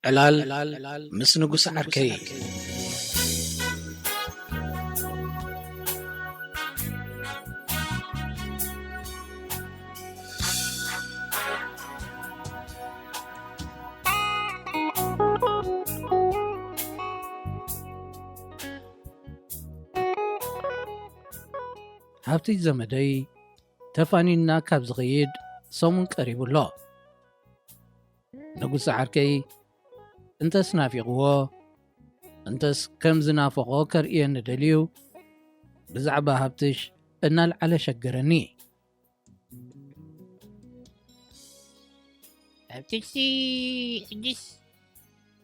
ዕላል ምስ ንጉስ ዓርከይ። ሃብቲ ዘመደይ ተፋኒና ካብ ዝኸይድ ሰሙን ቀሪቡ ኣሎ። ንጉስ ዓርከይ እንተስ ናፊቕዎ፣ እንተስ ከም ዝናፈቖ ከርእየኒ ደልዩ፣ ብዛዕባ ሃብትሽ እናልዓለ ሸገረኒ። ሃብትሽሲ ሕጅስ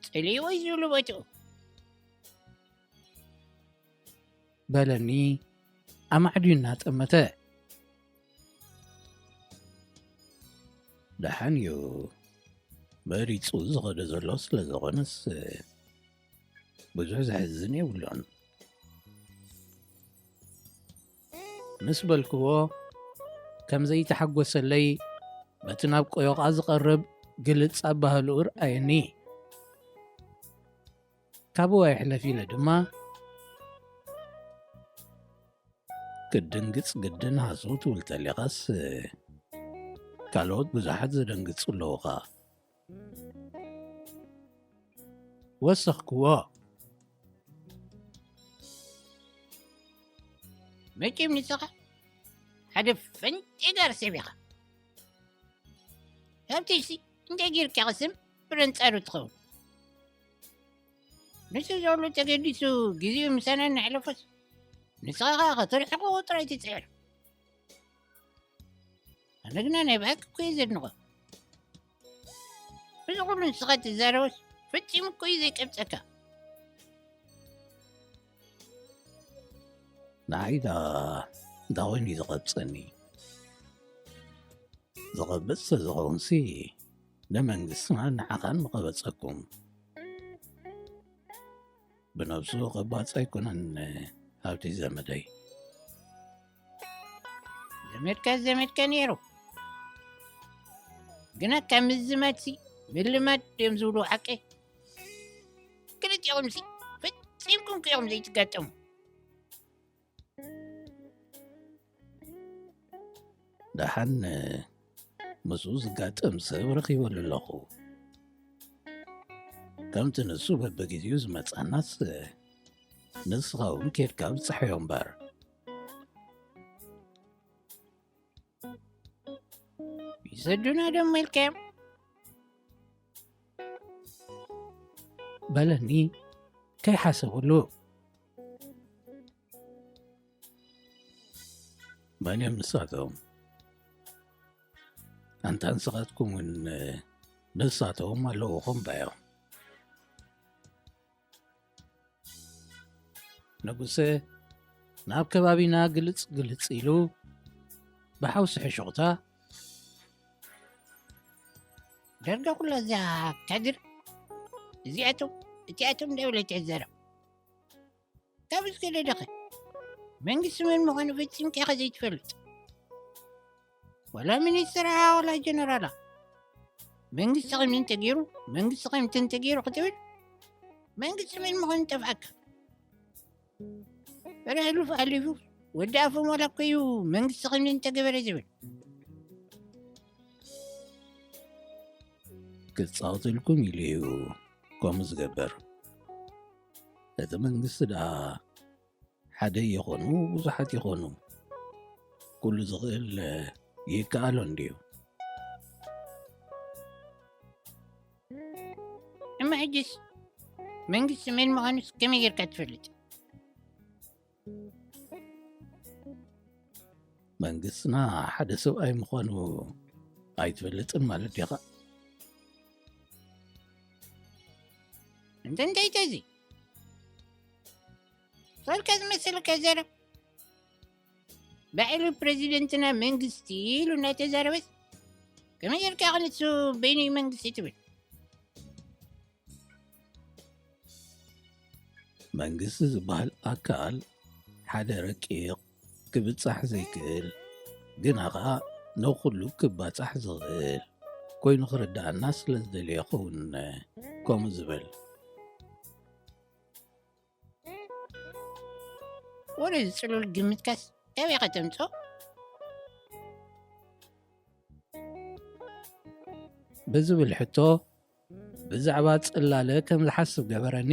ጸሊእዎ እዩ ዝብሉ ቦትኡ። በለኒ ኣማዕድዩ እናጠመተ። ደሓን እዩ፣ መሪጹ ዝኸደ ዘሎ ስለ ዝኾነስ ብዙሕ ዘሕዝን የብሉን። ምስ በልክዎ፣ ከም ዘይተሓጎሰለይ በቲ ናብ ቆዮቓ ዝቐርብ ግልጽ ኣባህልኡ ርኣየኒ። ካብ ዋይ ሕለፍ ኢለ ድማ፣ "ክድንግጽ ግድን ሃስው ትብል ተሊኻስ፣ ካልኦት ብዙሓት ዘደንግጹ ኣለዉ ኸኣ." ወሰኽክዎ። መቸም ንስኻ ሓደ ፈንጢጋር ሰብ ኢኻ። ሃብተይሲ እንታይ ጌርካ ቅስም ብረንጻሩ ትኸውን? ንሱ ዘሎ ተገዲሱ ግዜኡ ምሳና እናሕለፎስ፣ ንስኻ ኸኣ ከተርሕቕዎ ጥራይ ትጽዕር። ኣነ ግና ናይ ብሓቂ እኮ እየ ዘድንቖ። እዚ ኩሉ ንስኻ ትዛረቦስ ፈጺሙ እኮ እዩ ዘይቀብጸካ። ንዓይ ደኣ እንታይ ኮይኑ እዩ ዝቐብጸኒ? ዝቐብጽ ተዝኸውንሲ ንመንግስትና ንዓኻን ምቐበጸኩም። ብነብሱ ቐባጽ ኣይኮነን ሃብቲ ዘመደይ። ዘመድካ ዘመድካ ነይሩ። ግና ካብ ምዝማድሲ ምልማድ ድዮም ዝብሉ ሓቂ? ክልቲኦምሲ ፈጺምኩም ከ ኢኹም ዘይትጋጠሙ። ደሓን ምስኡ ዝጋጠም ሰብ ረኺበሉ ኣለኹ። ከምቲ ንሱ በብግዜኡ ዝመጻናስ፣ ንስኻ እውን ኬድካ ብጽሓዮ እምበር። ይሰዱና ዶ እሞ ኢልካዮም? በለኒ ከይሓሰበሉ። መን እዮም ንሳቶም? ኣንታ ንስኻትኩም እውን ንሳቶም ኣለውኹም ባዮም። ንጉሰ ናብ ከባቢና ግልጽ ግልጽ ኢሉ ብሓውሲ ሕሹኽታ፣ ዳርጋ ኩላ እዛ ካድር እዚኣቶም እቲኣቶም እንዳበለት እያ ትዛረብ። ካብ እስከ ደደኸ መንግስቲ መን ምዃኑ ፈጺምካ ኢኻ ዘይትፈልጥ? ዋላ ሚኒስትራ ዋላ ጀነራላ መንግስቲ ከምዚ እንተገይሩ፣ መንግስቲ ከምዚ እንተገይሩ ክትብል መንግስቲ መን ምዃኑ ጠፍኣካ። በረ ሕሉፍ ኣሊፉ ወዲ ኣፎም ዋላ እኮ እዩ መንግስቲ ከምዚ እንተገበረ ዝብል። ክጻወተልኩም ኢሉ እዩ ከምኡ ዝገብር። እቲ መንግስቲ ደኣ ሓደ ይኾኑ ብዙሓት ይኾኑ፣ ኩሉ ዝኽእል ይከኣሎ እንድዩ። እሞ ሕጅስ መንግስቲ መን ምዃኑስ ከመይ ጌርካ ትፈልጥ? መንግስትና ሓደ ሰብኣይ ምዃኑ ኣይትፈልጥን ማለት ዲኻ? እንተ እንታይ ተዚ? ፈልካ ዝመስለካ ዘረብ። ባዕሉ ፕረዚደንትና መንግስቲ ኢሉ እናተዛረበስ፣ ከመይ ጌርካ ኢኻ ንሱ በይኑ እዩ መንግስቲ ትብል? መንግስቲ ዝበሃል ኣካል ሓደ ረቂቕ፣ ክብጻሕ ዘይክእል፣ ግና ኸኣ ንኹሉ ክባጻሕ ዝኽእል ኮይኑ ክርድኣና ስለ ዝደለየ ክኸውን ከምኡ ዝብል። ወደ ዝጽሉል ግምትካስ ካበይ ከተምጽኦ? ብዝብል ሕቶ ብዛዕባ ጽላለ ከም ዝሓስብ ገበረኒ።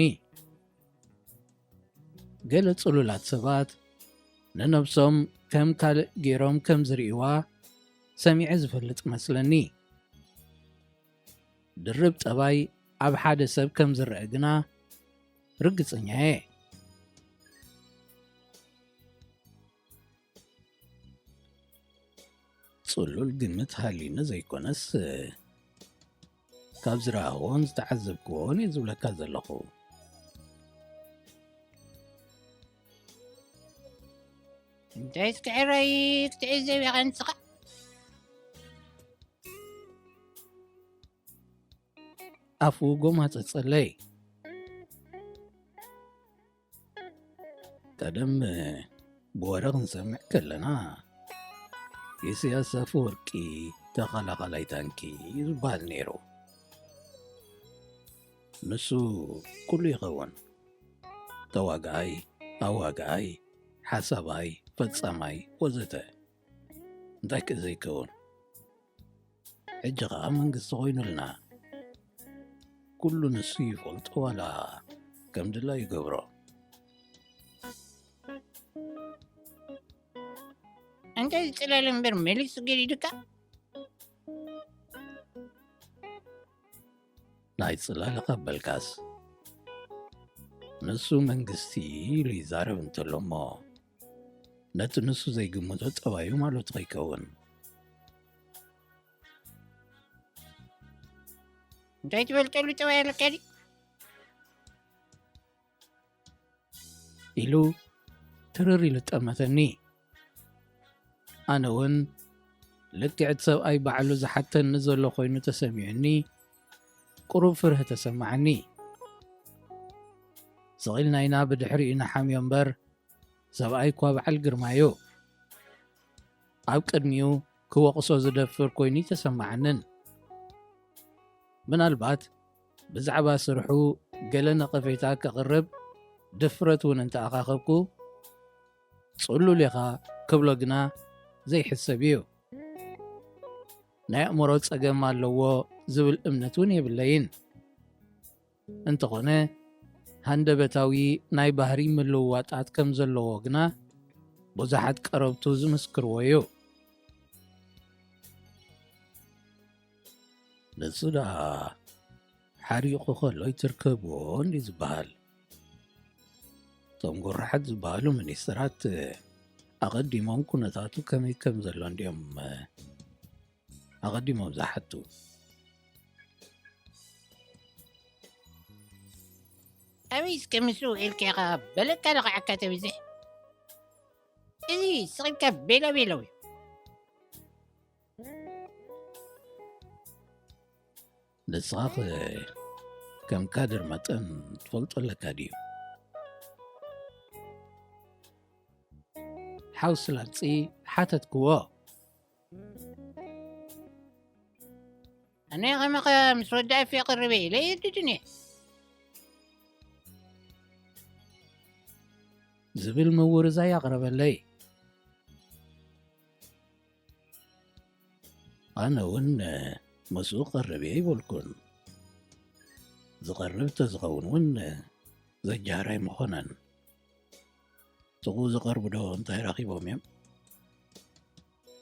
ገለ ጽሉላት ሰባት ንነብሶም ከም ካልእ ገይሮም ከም ዝርእይዋ ሰሚዐ ዝፈልጥ መስለኒ። ድርብ ጠባይ ኣብ ሓደ ሰብ ከም ዝረአ ግና ርግጸኛ እየ። ጽሉል ግምት ሃልዩኒ ዘይኮነስ፣ ካብ ዝረኣኽዎን ዝተዓዘብክዎን እየ ዝብለካ ዘለኹ። እንታይ እስኪ ሕራይ ክትዕዘብ ኢኻ ንስኻ? ኣፉ ጎማጸጸለይ። ቀደም ብወረ ክንሰምዕ ከለና፣ ኢሳያስ ኣፈወርቂ ተኸላኻላይ ታንኪ እዩ ዝበሃል ነይሩ። ንሱ ኩሉ ይኸውን። ተዋጋኣይ፣ ኣዋጋኣይ፣ ሓሳባይ፣ ፈጻማይ ወዘተ። እንታይ ከ ዘይከውን? ሕጂ ኸኣ መንግስቲ ኮይኑልና። ኩሉ ንሱ ይፈልጦ ዋላ ከም ድላዩ ይገብሮ። እንታይ ዝጽለል እምበር መሊሱ ገዲዱካ? ናይ ጽላለ ካብ በልካስ፣ ንሱ መንግስቲ ኢሉ ይዛረብ እንተሎ እሞ፣ ነቲ ንሱ ዘይግምቶ ጠባዩ ማለቱ ከይከውን። እንታይ ትፈልጠሉ ጠባይ ኣለካ ድዩ? ኢሉ ትርር ኢሉ ጠመተኒ። ኣነ እውን ልክዕ እቲ ሰብኣይ ባዕሉ ዝሓተኒ ዘሎ ኮይኑ ተሰሚዑኒ፣ ቁሩብ ፍርህ ተሰማዓኒ። ስቕ ኢልና ኢና ብድሕሪኡ ንሓምዮ እምበር፣ ሰብኣይ እኳ በዓል ግርማዩ። ኣብ ቅድሚኡ ክወቕሶ ዝደፍር ኮይኑ ኣይተሰማዓንን። ምናልባት ብዛዕባ ስርሑ ገለ ነቐፌታ ከቕርብ ድፍረት እውን እንተኣኻኸብኩ፣ ጽሉል ኢኻ ክብሎ ግና ዘይሕሰብ እዩ። ናይ ኣእምሮ ጸገም ኣለዎ ዝብል እምነት እውን የብለይን። እንተኾነ፣ ሃንደበታዊ ናይ ባህሪ ምልውዋጣት ከም ዘለዎ ግና ብዙሓት ቀረብቱ ዝምስክርዎ እዩ። ንሱ ደኣ ሓሪቑ ከሎ ይትርከብዎ እንዲ ዝበሃል። እቶም ጎራሓት ዝበሃሉ ሚኒስትራት ኣቐዲሞም ኩነታቱ ከመይ ከም ዘሎ እንዲዮም ኣቐዲሞም ዝሓቱ። ኣበይ እስከ ምስ ውዒልካ ኢኻ በለካ ለኽዓካ ተቢዝሕ? እዚ ስቕ ኢልካ ቤላ ቤላው እዩ። ንስኻኸ ከም ካድር መጠን ትፈልጦ ኣለካ ድዩ? ሓው ስላምጺ ሓተትክዎ። ኣነ ከማኻ ምስ ወዲ ኣፌ ቅርበ ኢለ የድድን እየ። ዝብል ምውርዛይ ኣቕረበለይ። ኣነ እውን ምስኡ ቀርብ እየ ይበልኩን። ዝቐርብ ተዝኸውን እውን ዘጃህር ኣይምኾነን። ጥቕኡ ዝቐርቡ ዶ እንታይ ረኺቦም እዮም?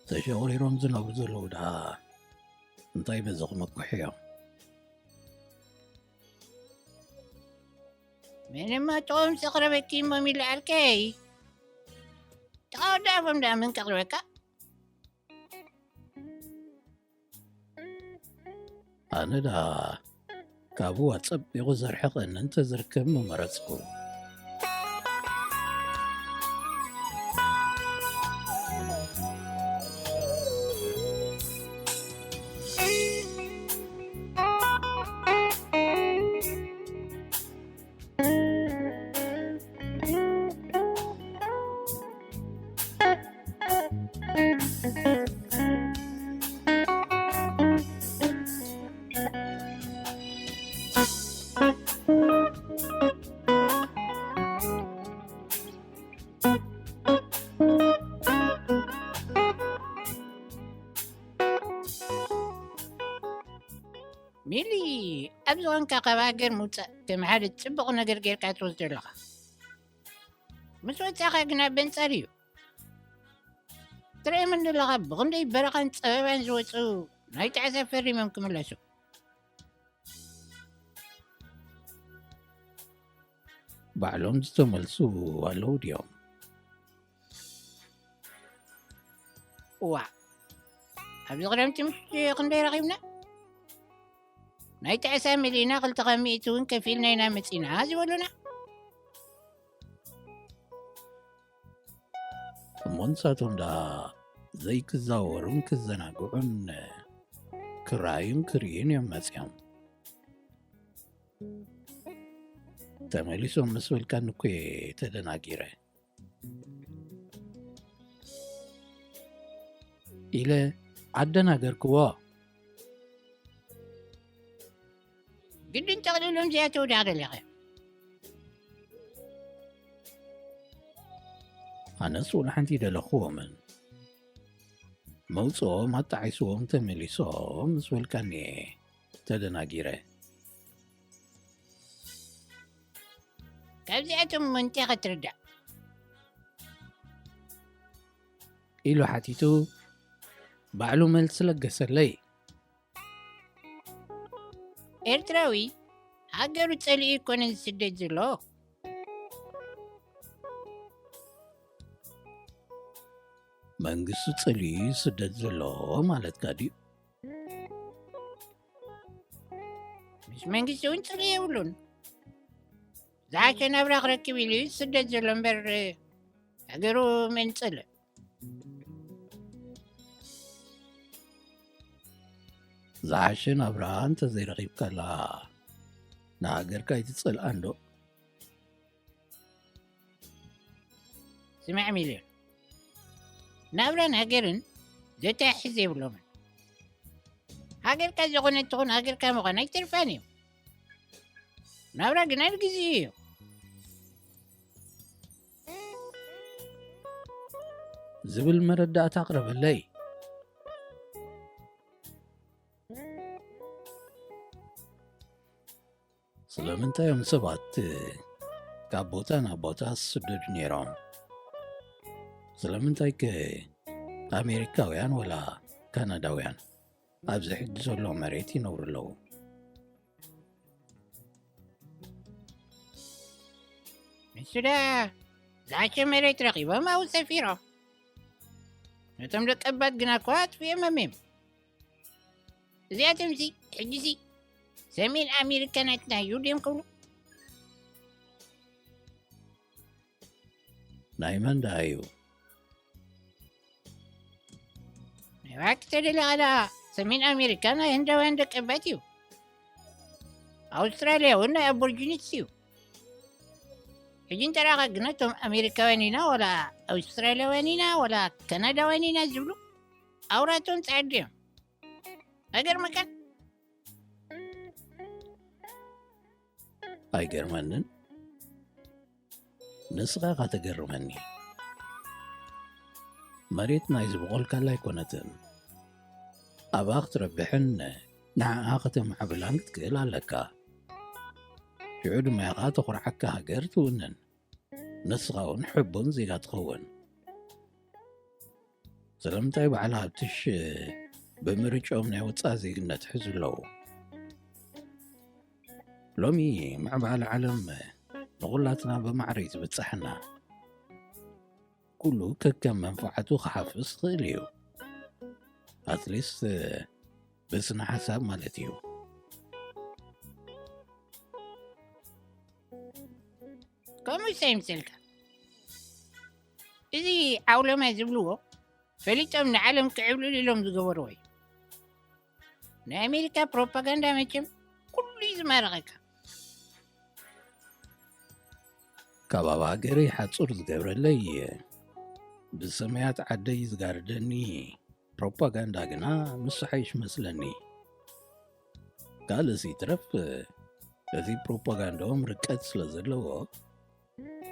ተሸቑሪሮም ዝነብሩ ዘለዉ ደኣ እንታይ በዚ ክምክሑ እዮም? ምንማ ጥቕኦም ዘቕረበኪ እሞም ይለዓልከይ። ጥቓ ወዲ ኣፎም ደኣ መን ከቕርበካ? ኣነ ደኣ ካብኡ ኣጸቢቑ ዘርሕቐኒ እንተ ዝርከብ ምመረጽኩ። ኣብዚ ኾንካ ካብ ሃገር ምውጻእ ከም ሓደ ጽቡቕ ነገር ጌርካ ትወስዶ ኣለኻ። ምስ ወጻኻ ግና በንጻር እዩ። ትርእዮም ኣለኻ ብኽንደይ በረኻን ጸበባን ዝወጹ ናይ ጣዕሳ ፈሪሞም ክምለሱ። ባዕሎም ዝተመልሱ ኣለዉ ድዮም? እዋ፣ ኣብዚ ቅደም ትምህርቲ ክንደይ ረኺብና? ናይ ጣዕሳ መሊእና ክልተ ካብ ሚእቲ እውን ከፊልና ኢና መጺና ዝበሉና። እሞ ንሳቶም ደኣ ዘይክዛወሩን ክዘናግዑን ክረኣዩን ክርእዩን እዮም መጺኦም። ተመሊሶም ምስ በልካኒ እኮ እየ ተደናጊረ። ኢለ ኣደናገርክዎ። ግድን ጠቕሊሎም ዝኣተው ዲኻ ደሊኻ? ኣነስ ወላ ሓንቲ ደለኽዎምን። መውፅኦም ኣጣዒስዎም ተመሊሶም ምስ በልካኒ እየ ተደናጊረ። ካብዚኣቶም መንትያ ክትርዳእ? ኢሉ ሓቲቱ ባዕሉ መልሲ ለገሰለይ። ኤርትራዊ ሃገሩ ጸሊኡ ኣይኮነን ዝስደድ ዘሎ። መንግስቱ ጸሊኡ ዝስደድ ዘሎ ማለትካ ድዩ? ምስ መንግስቲ እውን ጽልኢ የብሉን። ዝሓሸ ናብራ ክረክብ ኢሉ እዩ ዝስደድ ዘሎ እምበር ሃገሩ መን ጸልእ? ዝሓሸ ናብራ እንተዘይረኺብካላ ንሃገርካ ኣይትጸልኣን ዶ? ስማዕ ሚልዮን፣ ናብራን ሃገርን ዘተሓሕዝ የብሎምን። ሃገርካ ዝኾነት ትኹን ሃገርካ ምዃን ኣይተርፋን እዩ። ናብራ ግና ንግዜኡ እዩ። ዝብል መረዳእታ ኣቕረበለይ። ስለምንታይ እዮም ሰባት ካብ ቦታ ናብ ቦታ ዝስደዱ ነይሮም? ስለምንታይ ከ ኣሜሪካውያን ወላ ካናዳውያን ኣብዚ ሕጂ ዘሎ መሬት ይነብሩ ኣለዉ? ንሱ ደኣ ዝሓሸ መሬት ረኺቦም ኣብኡ ሰፊሮም። ነቶም ደቀባት ግና እኳ ኣጥፊኦሞም እዮም። እዚኣቶምሲ ሕጂሲ ሰሜን ኣሜሪካ ናትና እዩ ድዮም ክብሉ? ናይ መን ደኣ እዩ? ናይ ባዕኪ ተደሊኻ ደኣ ሰሜን ኣሜሪካ ናይ ህንዳውያን ደቀባት እዩ። ኣውስትራልያ እውን ናይ ኣቦርጂኒስ እዩ። ሕጂ እንተረኣኻ ግና እቶም ኣሜሪካውያን ኢና ዋላ ኣውስትራልያውያን ኢና ዋላ ካናዳውያን ኢና ዝብሉ ኣውራቶም ጻዕዲ እዮም። ኣይገርመካን? ኣይገርመንን? ንስኻ ኢኻ ተገርመኒ። መሬት ናይ ዝበቖልካላ ኣይኮነትን። ኣብኣ ክትረብሕን ንዓኣ ከተማዕብላን ክትክእል ኣለካ። ሽዑ ድማ ኢኻ ተኹርዓካ ሃገር ትውንን። ንስኻ እውን ሕቡን ዜጋ ትኸውን። ስለምንታይ በዓል ሃብትሽ ብምርጭኦም ናይ ወጻኢ ዜግነት ሕዙ ኣለዉ? ሎሚ ምዕባለ ዓለም ንኹላትና ብማዕረ እዩ ዝበጽሓና። ኩሉ ከከም መንፍዓቱ ክሓፍስ ይኽእል እዩ። ኣትሊስት ብስነ ሓሳብ ማለት እዩ። ከምኡ ይምሰልካ። እዚ ዓውሎማ ዝብልዎ ፈሊጦም ንዓለም ክዕብልሉ ኢሎም ዝገበርዎ እዩ። ናይ ኣሜሪካ ፕሮፓጋንዳ መቸም ኩሉ እዩ ዝማርኸካ። ካብ ኣብ ሃገረይ ሓጹር ዝገብረለይ፣ ብሰማያት ዓደይ ዝጋርደኒ ፕሮፓጋንዳ ግና ምስ ሓይሽ መስለኒ። ካልእስ ይትረፍ፣ እቲ ፕሮፓጋንዳኦም ርቀት ስለ ዘለዎ፣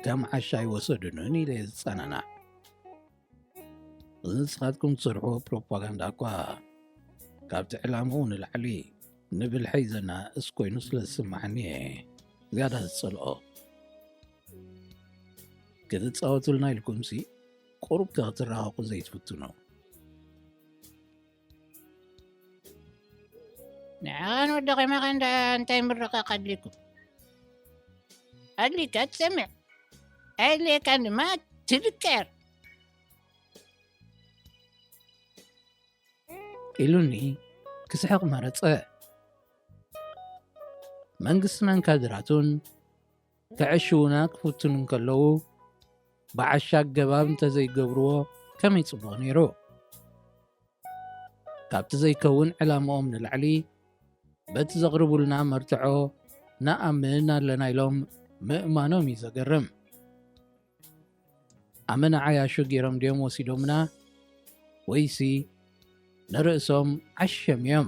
ከም ዓሻ ኣይወሰዱንን ኢለ እየ ዝጸናናዕ። ንስኻትኩም ትሰርሕዎ ፕሮፓጋንዳ እኳ ካብቲ ዕላምኡ ንላዕሊ ንብልሐይ ዘናእስ ኮይኑ ስለ ዝስምዓኒ እየ ዝያዳ ዝጸልኦ። ክትጻወቱልና ኢልኩምሲ ቁሩብ ከ ክትራኸቑ ዘይትፍትኑ? ንዓኻን ወዲ ኸማኻ እንዳ እንታይ ምርቕቓቕ ኣድሊኩም? ኣድሊካ ትሰምዕ፣ ኣየድልየካን ድማ ትድቀር። ኢሉኒ ክስሕቕ መረጸ። መንግስትናን ካድራቱን ክዕሽዉና ክፍትኑ እንከለዉ ብዓሻ ኣገባብ እንተዘይገብርዎ ከመይ ጽቡቕ ነይሩ። ካብቲ ዘይከውን ዕላምኦም ንላዕሊ በቲ ዘቕርቡልና መርትዖ ንኣምን ኣለና ኢሎም ምእማኖም እዩ ዘገርም። ኣመና ዓያሹ ገይሮም ድዮም ወሲዶምና ወይሲ ንርእሶም ዓሸም እዮም?